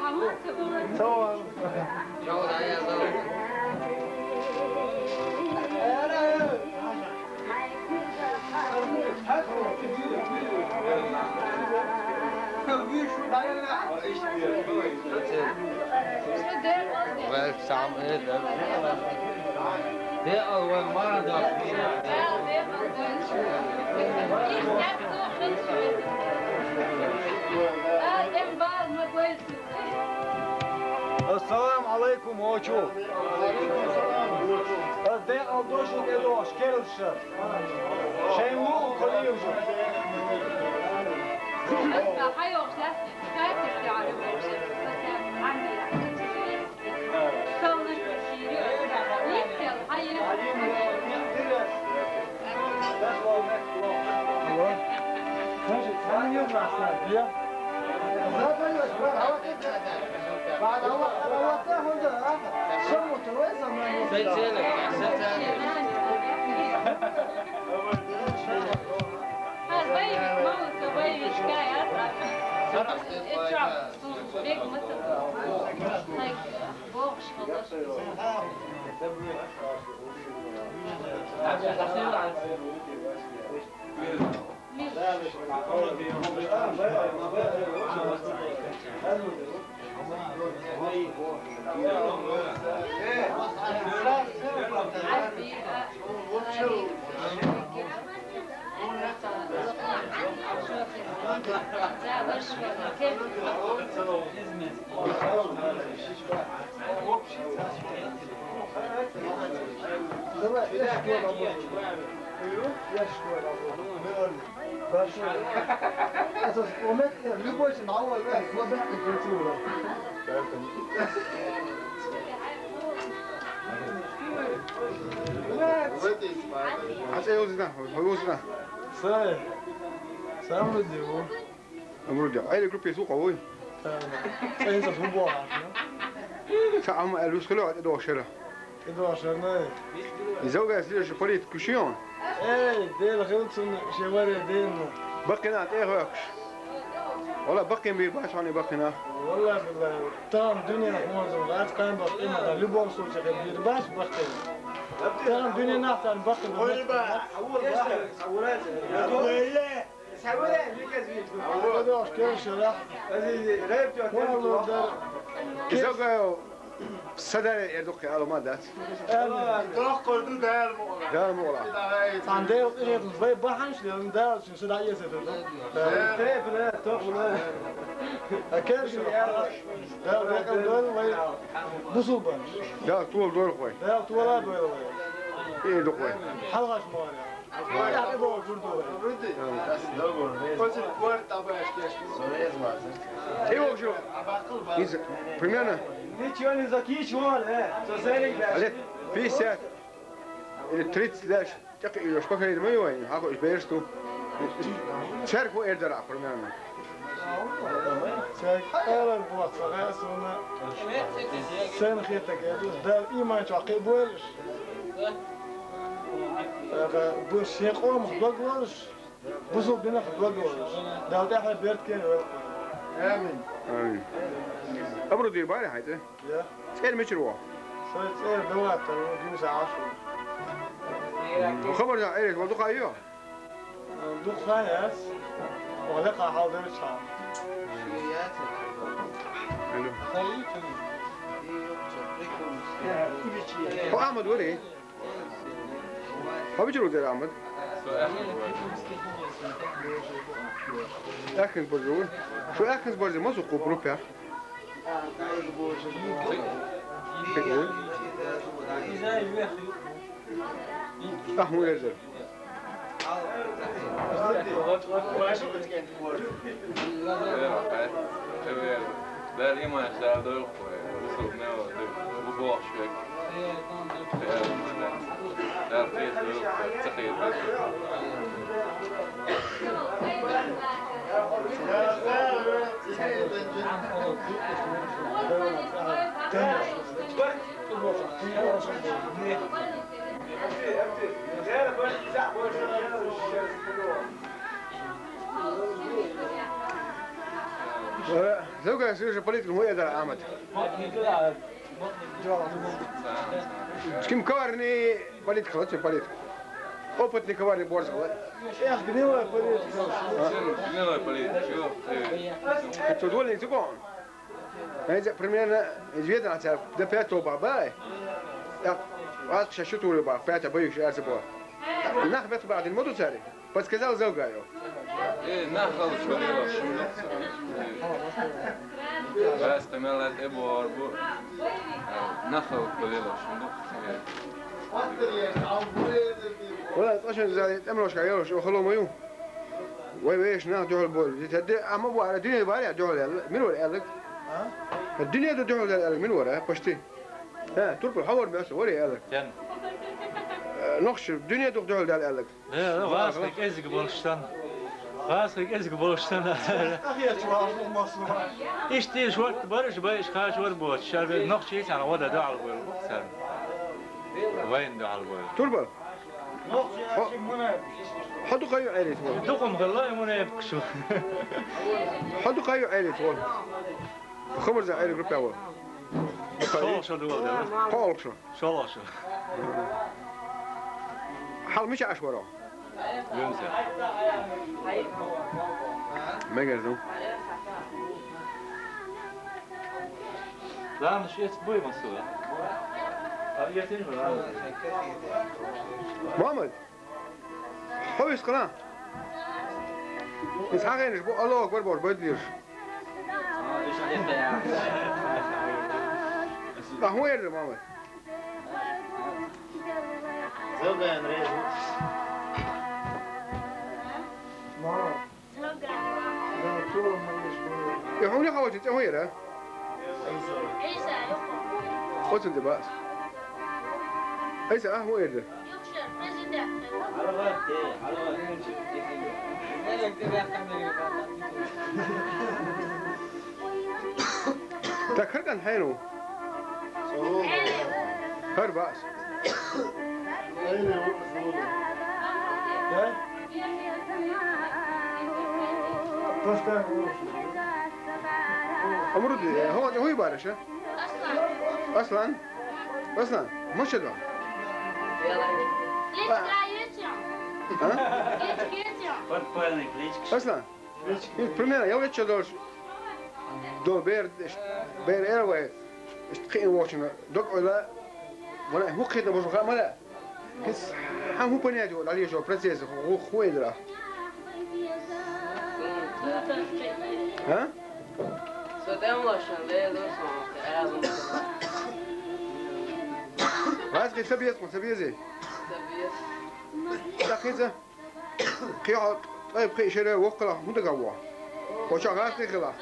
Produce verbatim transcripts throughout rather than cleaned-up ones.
Tamam. Well, Sam, eh, they all were mad at me. Ассаламу алайкум, очу. Аз декъал дош ду кӀелош, керл шер. Шайн луъу кхоьлуьйтуш. Любой человек, любой человек, Хьан цӀе йовзина, хьо йовзина? Сай. Са Амруди ву. Амруди. Ӏайре группе су къавуй? Та. ЦӀен ца фу бохаш, ну? Ца Ӏама аьллус хило, тӀедогӀа шера. ТӀедогӀа шера, най. Иза вегас леш политику шиён? Эй, Дела хила цунна, шен варе дена. Баккхина тӀе хӀоькхуш. Валла, баккхина бийр бац хьуна баккхина. Валла, билла. Тахана дуьненахь хӀунза вац, кхайна долу къематан любом случае хир бийр бац баккхина. Тахана дуьненахь царна баккхина. Ой, ба, хьан вур бац? Хьан вур? Хьан вур? Иза гой, са дара эр дуккхе ала ма дац. Амин. Доккхур ду Дала мукъалахь. Дала мукъалахь. Цхьана Дела къинхетамца вай бахьанаш лелла, Дала шун шу дӀаэцар ду. Тайпана, тохана. А кер шу. Дала декъал дойла вай бусулбанаш. Дала тола дойла вай. Дала тола дойла вай. Эр ду вай. Хьалхаш ма вара. Примерно. Ничего не закинчивал, э? Лет пятьдесят или тридцать лет. ТӀекхиъна бахайна ма ю вайн, хьахо уьш бераш ду. Церг хӀун эр дара, примерно? Церг алар боху ца хаьа суна. Сайна хетарг эр ду, Дала ийман чохь кхин а бойла уьш. ТӀаккха бу шен къомах дог лозуш, бусулба динах дог лозуш. Дала тӀаьхье беркате а войла. Амин. Амин. Амруди бара хьайн цӀе? Я. ЦӀера мичара ву? Сайн цӀера Давлат ву, Гимса Ӏаш ву. Хабар дан Ӏераш вал дукха ю? Дукха яц. Вала кхахьал дерчхьа. Алло. Хьо Ахьмад варий? Хьо мичара ву дера, Ахьмад? Аьхкинца баржа ву. Шу Аьхкинца баржа ма су кху группех? Ахьмад Эрзер. Дала иман шаьрда дойла вай, бусулба мел ву бохуш верг. Дала кхета дойла вай, ца кхета. Э, зугар сюжет политик, ну, это Ахмад. С кем коварный политик, лучше политик. Опытный коварный борзый. Эх, гнилой политик. Гнилой политик, чё? Э, это удвоенный закон. Знаете, примерно известно, хотя до пятого баба, так, вас сейчас что-то улыбал, пятое боюсь, я забыл. Нах бет бадин моду цари. Подсказал Зелгаю. Э, нахал шулила шумлюк. Э, бас тамалат эбуар бу. Э, нахал шулила шумлюк. Э. Вала, точно за эмлошка, я уж охоло мою. Вай, вай, эш нах дёхол бол. Дитя, де, ама бу ара, дуне бу ара, дёхол ял. Мин вара, элек. А? Дуне ду дёхол ял, элек, мин вара, почти. Э, турпал, хавар мясо, вара, элек. Тен. Э, нохчи, дуне ду дёхол ял, элек. Э, васхик эзги болуштан. Васхик эзги болуштан. Ишти шорт барыш, бай иш хаш вар боч. Шар бе нохчи сан, вода да ал бой. Сан. Вайн да ал бой. Турпал. Хадукаю элит вол. Дукум хала муна епкшу. Хадукаю элит вол. Хабар за элит группа вол. Шол шол вол. Хол шо. Шол шо. Хал мича ашваро. Юмса. Мегердум. Ладно, шо эс буй масула. А я тень вала. Мамад. Ховис кана. Ис хагениш бу Аллах акбар бор бедлир. Ахму ерде мамад. Зелгаян рейз. Мамад. Э, хуни хавати, э, хуни ра. Хотин де бас. Айса, а, хуни ра. Так, хар кан хайну. Хар бас. Амруд, э, хо, хо барыш, а? Аслан. Аслан. Аслан, моча да. Кличка есть. А? Кличка есть. Подпольный кличка. Аслан. И примерно, я вот что должен. До бер, бер эрве. Кин вочина. Док ойла. Вона хукхитна божу хамала. Хис хам ху понятие, али шо процесс, ху, ху эдра. А? Сотем лошан, да, я думаю, что я думаю. Вас, говорит, собьёт, он собьёт. Собьёт. Так, это. Кхиа, тӀай пхи шера воккхала хӀунда гавва? Оча гӀарти хила.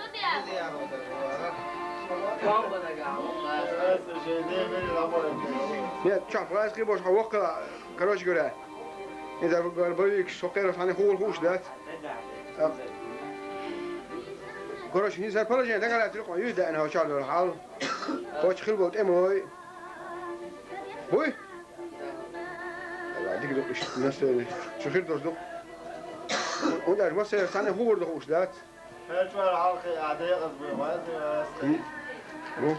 Нет, ча гӀарти бош воккхала, короче говоря. Иза горбовик, шокера, сани хул хуш, да? Короче, не за положение, да, говорят, руку, юда, она оча хал. Хоч хил бол тӀемалой. Буй? Ала, дик дукъ иш, настроение. Шухир дос дукъ. Унтаж масер сани хубур дукъ уш дац. Херчвар халкъи адекъаз буй, вази вази. М? Бу?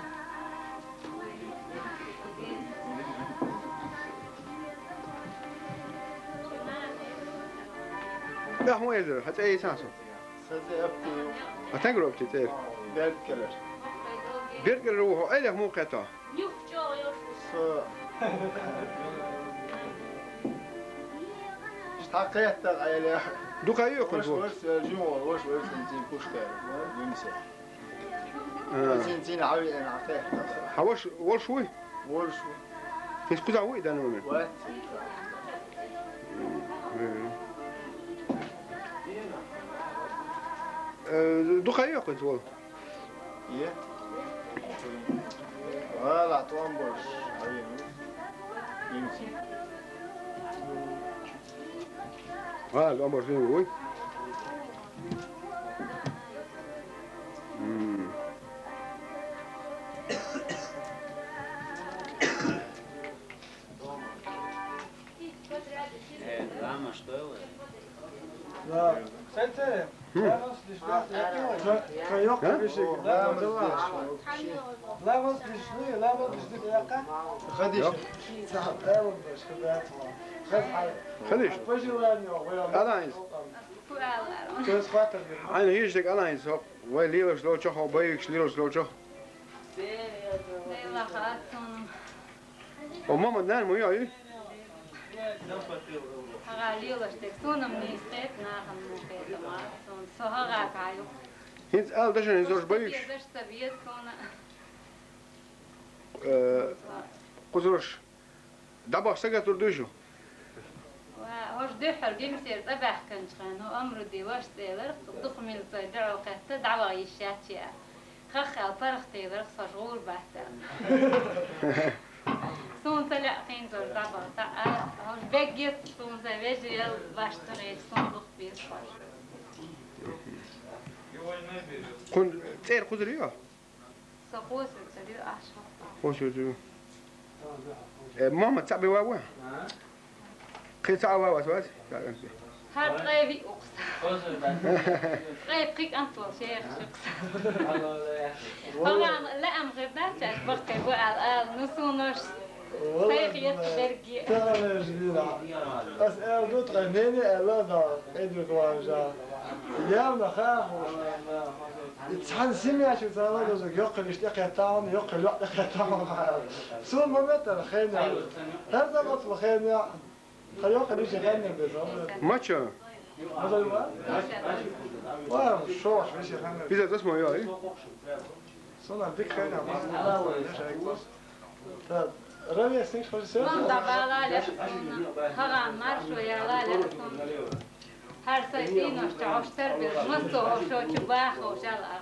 Да, хун эзер, хатӀа эйсан су. Сази апти. Атан группа тер. Берд келер. Берд келер, о, айлах мукъата. Со. Штакетта гӀеле. Дукха юкъун. Вош, вош, жумор, вош, вош, син пушка. Юнсе. А. Син, син хӀави эн акъетта. Хаваш, вош вуй? Вош вуй. Хис куза вуй да номер. Ва. Э, дукха юкъун, вол. Е? Вала, тон бош. Ай, ну. Инси. Вала, тон бош, ой. М. Э, лама, что его? Ца, ца. Ца, ца йоккха вешиг. Ламаз деш, ламаз деш дика яккха? Хадиш. Ца, ламаз деш, хадиш. Хадиш. По желанию, вай. Алайс. Куала. Куала хатар. Айна гишдик алайс, хо, вай лелаш ло чохо, байвикш лелаш ло чохо. Лела хатун. О, мама, нан му йой? ХьагӀа лелаш дерг сунам нийса хет, нахана ма хетам, сун со хьагӀа кхайу. ХӀинца ала дашан хӀинца уж байвикш. Даш ца беза суна. Э, кхузараш дӀабаха сагатур дуй шу? Ва, хӀож дуьххьара гимсера цӀа баьхканчхьа, ну, Амруди ваша цӀелар, дукха милцой дуьхьал кхетта, дӀаваха йиш яц я. Хаххал паргӀатдиларх со гӀур бац аьлла. Суна ца лаьа кхин зор дӀабахта, а, хӀуж беггет суна ца вежа ел башта гӀеча суна духбеза хӀуж. Кхун цӀер кхузар ю? Со кхосур ца дир аша. Кхосур ю. Э, Мухаммад цаӀ бевав? Кхин цаӀ вавас ваз? ХӀара ткъе виъ укхса. Ткъе пхи кӀант вал шех шукхса. Паган лаам гӀирдач, аш бахкай бу ал ал, ну сунош сайх ет берги. Ас ал ду ткъе нени ала да, эдук важа. Явна хаху. Цхьан семья чу цхьан валаза йоккхал иштта кхетаун, йоккхал йоккха кхетаун. Сун ма метар хеня. ХӀар замат ма хеня. Ха йоккхал иштта хеня беза. Мача? Мазай ва? Ва, шош веши хеня. Иза дас ма йой? Сона дик хеня, ма. Та, ровесник, хожи сё? Мам да бала ле. Хаган маршо я ла ле. ХӀар сай синош чу хьоштар бир, массо хьо шо чу бахо шал а.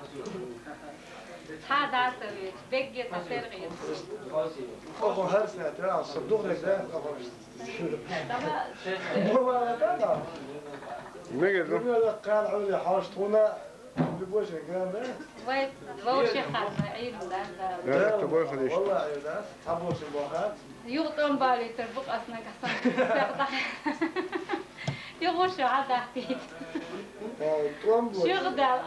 Цхьа датович, бегге та сергӀи. Ого, хӀар сай тра, со дугӀ не да, ого. Мегер ду. ДугӀ не да, кан хьули хьошт хуна, любой же ган да. Вай, вовше хатна, ин да, да. Да, это бой ходишь. Валлахи, да. Абоши бохат. Югъ тӀом балийтар бу къаснаг Хьасан. Югъуша хьадахтийта. Э, тӀом бу. Шуьгъдал,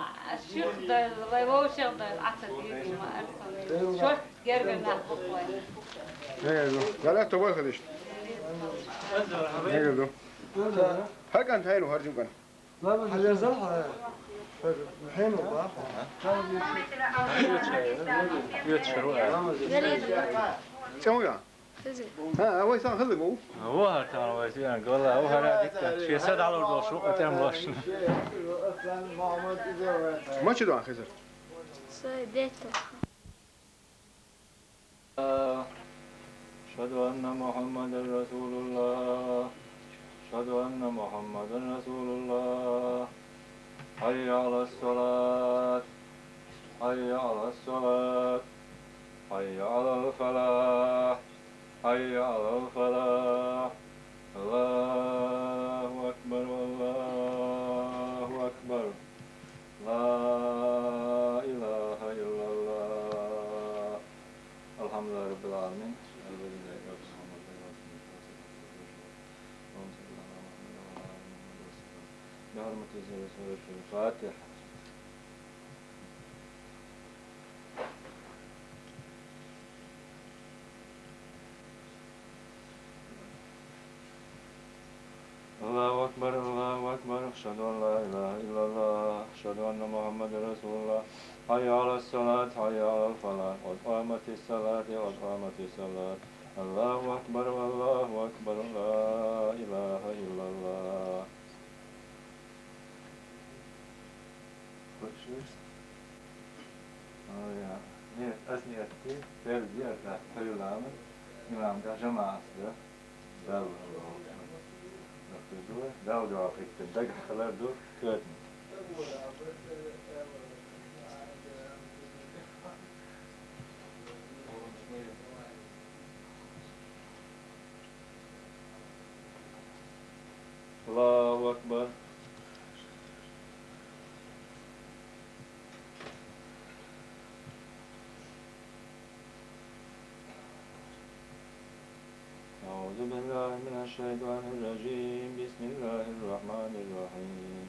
шуьгъдал, вай вов шуьгъдал Ӏацадийта ма арсан. Шорт гергар нах бу вай. Э, ну, галат тобой ходишь. Э, ну. ХӀакан тайну харжу кан. Хьалерзал хьа. Хьер, хьенал баху. Рамазан. ЦӀе вуя? Хизи. ХӀа, а вай сан хилла ву? Ву хӀара тана вай сиан гала, ву хӀара дикка. Ши сад алур долуш ву, тӀем лошна. Мачи дан хизар? Сай детта. أشهد أن محمدا رسول الله. أشهد أن محمدا رسول الله. حي على الصلاة. حي على الصلاة. حي على الفلاح. حي على الفلاح. الله أكبر، الله أكبر. لا إله إلا الله. الحمد لله رب العالمين. اللهم صل على محمد وعلى آل محمد وسلم. بحرمة سورة الفاتحة. الله أكبر، الله أكبر، أشهد أن لا إله إلا الله، أشهد أن محمدا رسول الله، حي على الصلاة، حي على الفلاح، قد قامت الصلاة، قد قامت الصلاة، الله أكبر، الله أكبر، لا إله إلا الله. Слышишь? Ой, я. Нет, ас нет, ты, перди, ас, ас, имам, да, жамаас, да? Дал, Дал, Дал, Дал, Дал, الله أكبر. أعوذ بالله من الشيطان الشيطان الرجيم. بسم الله الرحمن الرحيم.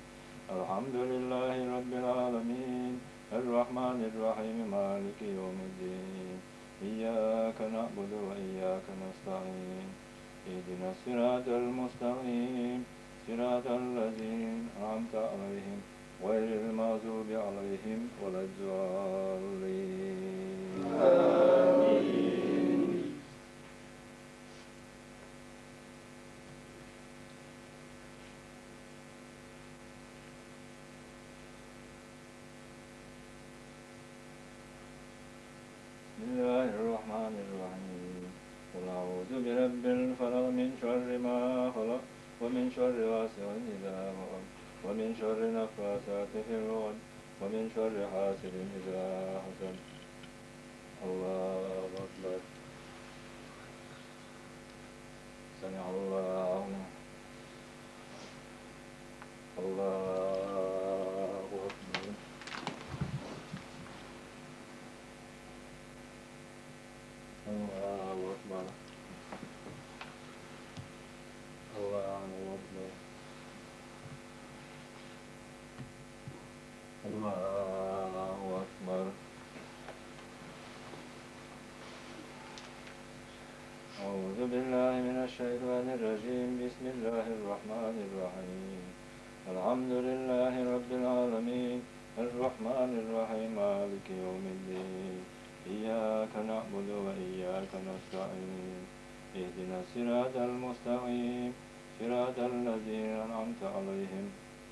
الحمد لله رب العالمين. الرحمن الرحيم. مالك يوم الدين. إياك نعبد وإياك نستعين. اهدنا الصراط المستقيم. صراط الذين أنعمت عليهم غير المغضوب عليهم ولا الضالين. آمين. بسم الله الرحمن الرحيم. قل أعوذ برب الفلق، من شر ما خلق، ومن شر غاسق إذا وقب، ومن شر النفاثات في العقد، ومن شر حاسد إذا حسد. الله أكبر. سمع الله لمن. الله أكبر. الله أكبر. الله أكبر. الله أكبر. أعوذ بالله من الشيطان الرجيم. بسم الله الرحمن الرحيم. الحمد لله رب العالمين. الرحمن الرحيم. مالك يوم الدين. إياك نعبد وإياك نستعين. اهدنا الصراط المستقيم. صراط الذين أنعمت عليهم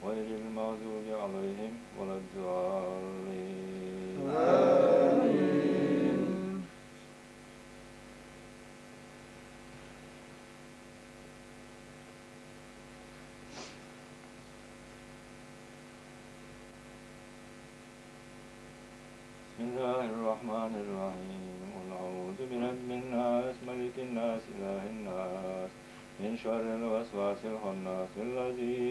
غير المغضوب عليهم ولا الضالين. آمين. بسم الله الرحمن الرحيم. قل أعوذ برب الناس، ملك الناس، إله الناس، من شر الوسواس الخناس، الذي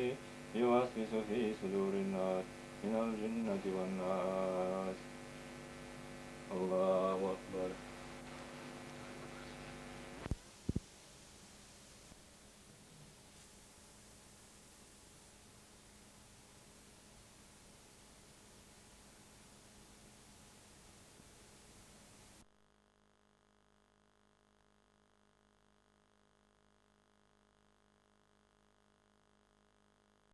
يوسوس في صدور الناس، من الجنة والناس. الله